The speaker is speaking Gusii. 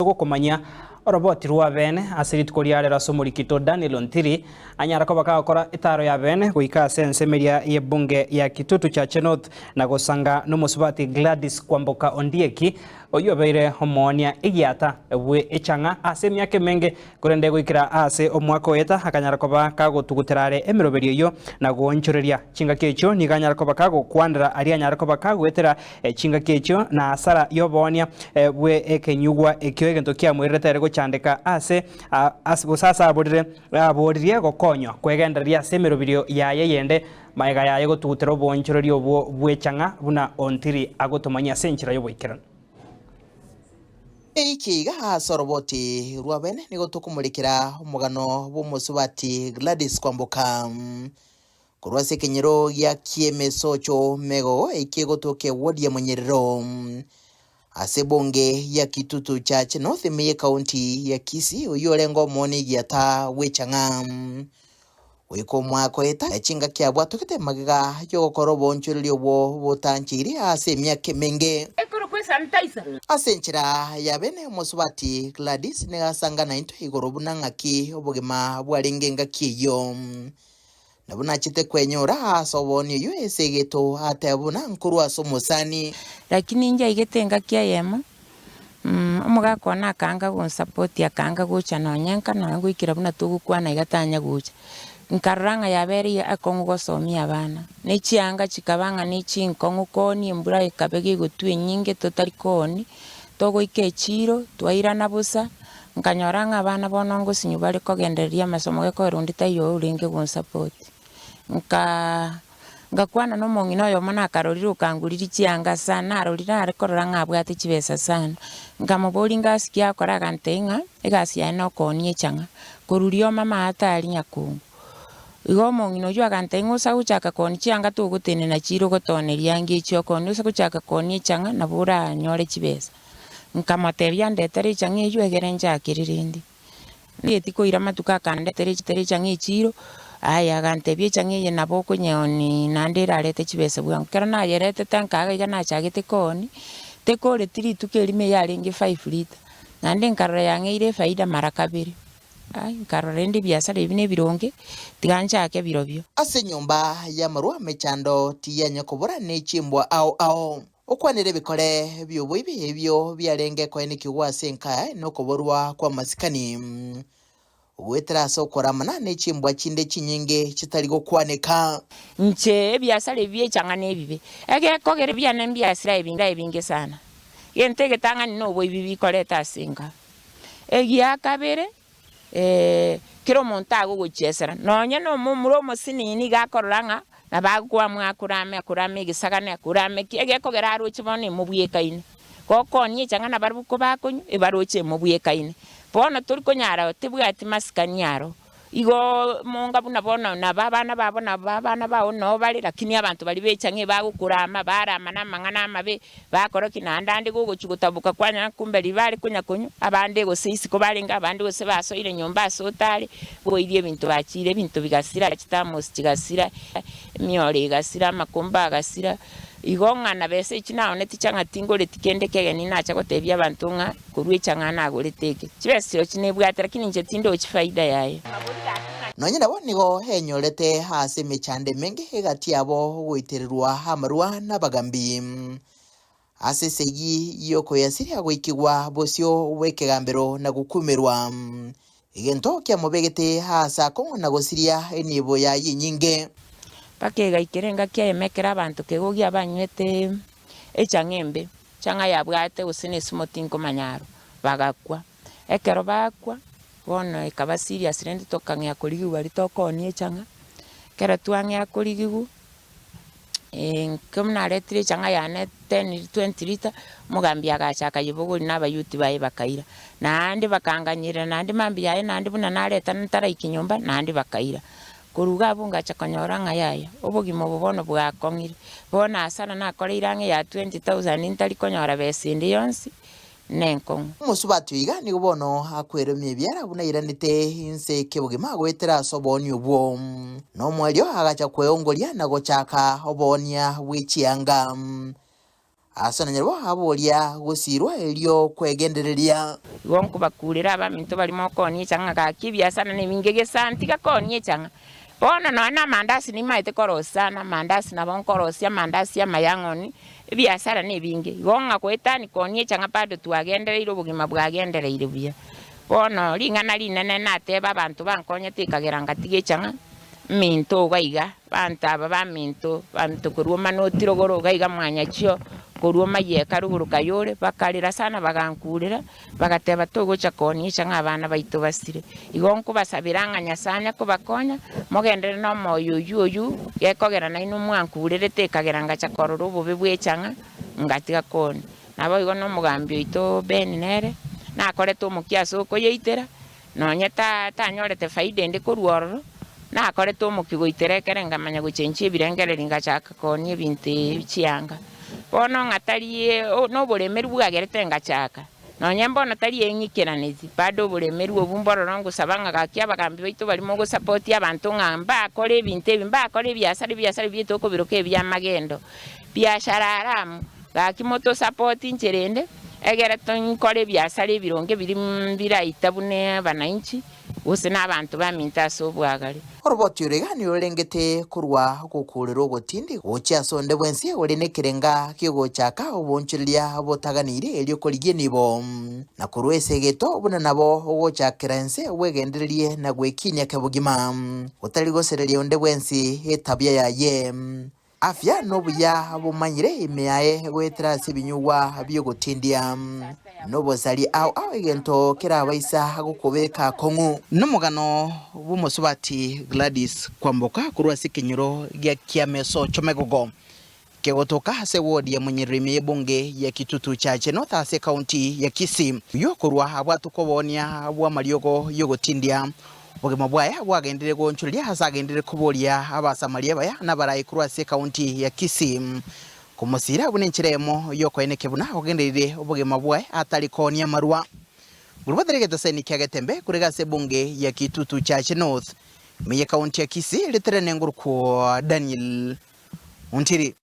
Gokomanyia oroboti rwa bene ase rituko ria rero ase omorikito Daniel Ontiri anyare koba kagokora etaro ya bene goika ase ensemo eria y'ebunge ya Kitutu Chache North na gosanga nomosubati Gladys Kwamboka Ondieki oyio obeire omoonia egiata bwe echang'a ase emiaka emenge korende goikera ase omwaka oeta akanyara koba kagotugutera are emeroberio eyio na goonchoreria chingaki echio nigo anyare koba kagokwanera aria anyare koba kagoetera Chingaki echio na asara y'oboonia bwe ekenyugwa ekio egento kiamoirerete ere gochandeka ase gose ase aborire aboririe gokonywa kwegendereria ase emeroberio yaye yende magega yaye gotugutera oboonchoreria obwo bw'echang'a buna ontiri agotomanyia ase enchera y'oboikeranu. Eiki iga ase oroboti rwa bene nigo tokomorekera omogano bw'omosubati Gladys Kwamboka. Korwa ase ekenyoro gia ki'emesocho mego ekegotoka ewodi ya Monyerero, ase ebunge ya Kitutu Chache North ime y'ecounty ya Kisii, oyio orenge omoonia egiata bw'echang'a. Goika omwaka oeta, chingaki abwatogete magega y'ogokora oboonchoreria obwo botancheiri ase emiaka emenge. Ase enchera ya bene omosubati Gladys nigo asangana intwe igoro buna ng'aki obogima bwarenge engaki eyio. Nabo nachete kwenyora ase obooni oyio ase egeto ateba buna nkorwa ase omosani. Lakini inche aigete engaki eyemo, omogaka one akaanga gonsupport akaanga gocha nonye nka nonye goikera buna togokwana iga tanya gocha. Nkarora ng'a yabereire akong'u gosomia abana, ne chianga chikaba ng'a ne chinkong'u koonia embura ekaba gegotwa enyinge totari koonia, togoika echiro twairana bosa. Nkanyora ng'a abana bono ngosinywa bare kogendereria amasomo gekogera onde taiyo orenge gonsapoti. Nkaa ngakwana na omong'ina oyomo nakarorire okangoririe chianga sana, narorire nare korora ng'a abwate chibesa sana. Nkamoboria ngasi ki agokora agantebia ng'a egasi yaye nokoonia echang'a, korwa rioma amaate aria nyakongo. Igo omong'ina oyio agantebia ng'a ose agochaka koonia chianga togotenena chire ogotoneria ange echi okoonia ose gochaka koonia echang'a nabo oranyore chibesa. Nkamotebia andetere echang'a eyio egere nchakere rende. Ndigeti koira amatuko akandetera echang'a echiiro, aye agantebia echang'a eye nabo okonyeoni naende erarete chibesa bwango. Ekero nayeretete nkaga iga nachagete kooni, tekoreti rituko erimo eyarenge five litre, naende nkarora yang'eire efaida mara kabere. Ai, nkarora rende ebiasara ebi nebironge, tiga nchake birobio. Ase enyomba y'amarwa emechando tiyanya kobora ne chimbwa ao ao. Okwanera ebikore bi'oboibi ebio biarenge koenekigwa ase enka nokoborwa kw'amasikani, goetera ase okoramana ne chimbwa chinde chinyinge chitari gokwaneka. Inche ebiasara ebi bi'echang'a nebibe, egekogera ebiane mbiasira ebinga ebinge sana. Egento egetang'ani noboibi bikoreta ase enka. Egia kabere, Kera omonto agogochiesera, nonya nomomura omosinini iga akorora ng'a nabo agokwamua akorame, akorame egesagane, akorame ki, egekogera aroche bono emobwekaine. Gokoonia echang'ana barabwo kobakonywa, ebaroche emobwekaine. Bono tori konyara tebwati masikani aro. Igoo monga buna bono nabo abana babo nabo abana bao noo bare, lakini abanto baria b'echang'a ebagokorama, barama namang'ana amabe, Bakora ki naende ande gogochia gotaboka kwanyora kumbe riria bare konya konywa, abande gose isiko barenge, abande gose basoire nyomba ase otare, boirie ebinto bachiire, ebinto bigasira, chitamosi chigasira, emioro egasira, amakombe agasira. Igo ng'a na besa echi naoneti chang'a tingoreti kende kegeni nacha gotebia abanto ng'a korwa echang'a nagorete eke. Chibesa chirochio nebwate lakini inche tindochi faida yaye. Nonya nabo nigo enyorete ase emechando emenge egati yabo goitererwa amarwa nabagambi. Ase esegi y'okoyasiria goikigwa bosio bw'ekegambero na gokumerwa, egento kiamobegete aase akong'u na gosiria enibo yaye enyinge. Mpaka egaikera engaki eyemo ekero abanto kegogia banywete echang'a embe, echang'a yabwate gose na esumo tinkomanya aro, bagakwa. Ekero bakwa, bono ekaba serious rende tokang'ea korigigwa aria tokoonia echang'a, ekero twang'ea korigigwa, ekero naretire echang'a yane ten twenty litre, omogambi agacha akayebogoria na abayouth baye bakaira. Naende bakanganyerera naende mambia yaye naende buna nareta ntaraika nyomba, naende bakaira. Korwa iga abwo ngacha konyora ng'a yaya, obogima obo bono bwakong'ire, bono hasara nakoreire ang'e ya twenty thousand ntari konyora besa ende yonsi, nenkong'u. Omosubati oyo iga nigo bono akweromia ebiara buna airanete inse kebogima goetera ase oboonia obwo. Nomoerio agacha kweongoria na gochaka oboonia bwe chianga. Ase nanyarwo aboria gosiirwa erio kwegendereria. Igo nkobakurera abaminto baria mokoonia echang'a gaki ebiasara nebinge gesa ntiga koonia echang'a. Bono nonya na amandasi nimaete korosia sana amandasi nabo nkorosia amandasi amaya ng'oni, ebiasara nebinge. Igo ng'a goetani koonia echang'a bado twagendereire obogima bwagendereire buya. Bono ring'ana rinene nateba abanto bankonyete ekagera ngatiga echang'a, minto iga iga. Abanto aba baminto, baminto korwa omanoti rogoro iga iga mwanyachio, korwa omayeka rogoro kayore, bakarera sana bagankurera, bagateba togocha koonia echang'a abana baito basire. Igo nkobasabera ng'a Nyasae anya kobakonya, mogenderere nomoyo oyio oyio, gekogera nainwe mwankurerete ekagera ngacha korora obobe bw'echang'a, ngatiga koonia. Naboigo nomogambi oito Ben nere, nakorete omokia ase okoyeitera, Nonye tanyorete faida ende korwa ororo, nakorete omokia goitera ekere nkamanya gochenchia ebirengererio ngachaka koonia ebinto ebi chianga. Bono ng'a tari noboremeri bwagerete ngachaka, nonye mbono tari eng'ikeraneti, bado oboremeri obwo mbororo ngosaba ng'a gaki abagambi baito baria mogosapotia abanto ng'a mbakore ebinto ebi, mbakore ebiasara ebiasara biaito okobiroka ebiamagendo, biashara haramu, gaki motosapoti inche rende. Egere tonkore ebiasara ebironge biria biraita buna abananchi, gose nabanto baminto ase obwagare. Oroboti oro iga nigo rorengete korwa ogokuurera ogotindi gochia ase onde bwensi ore nekerenga ki'ogochaka oboonchoreria botaganeirie erio korigia enibo, na korwa esegeto buna nabo ogochakera ense bwegendererie na gwekinia kebogima, gotari gosereria onde bwensi etabia yaye. Afya nobuya bomanyire ime yaye goetera ase ebinyugwa bi'ogotindia, nobosari ao ao egento kerabaisa gokobeka akong'u. Nomogano bw'omosubati Gladys Kwamboka korwa ase ekenyoro gia Kiamesocho Megogo, kegotoka ase ewodi ya Munyerere ime y'ebunge ya Kitutu Chache North ase ekaunti ya Kisii. Oyio korwa abwatwe oboonia bw'amariogo y'ogotindia Obogima bwaye bwagenderire goonchoreria ase agenderere koboria Abasamaria abaya na abarai korwa ase ekaunti ya Kisii komosiira buna enchera eyemo y'okoenekia buna ogendereire obogima bwaye atari koonia amarwa. Nguru egeteseni kia Getembe korega ase ebunge ya Kitutu Chache North ime y'ekaunti ya Kisii ritere nengurukwo Daniel Ontiri.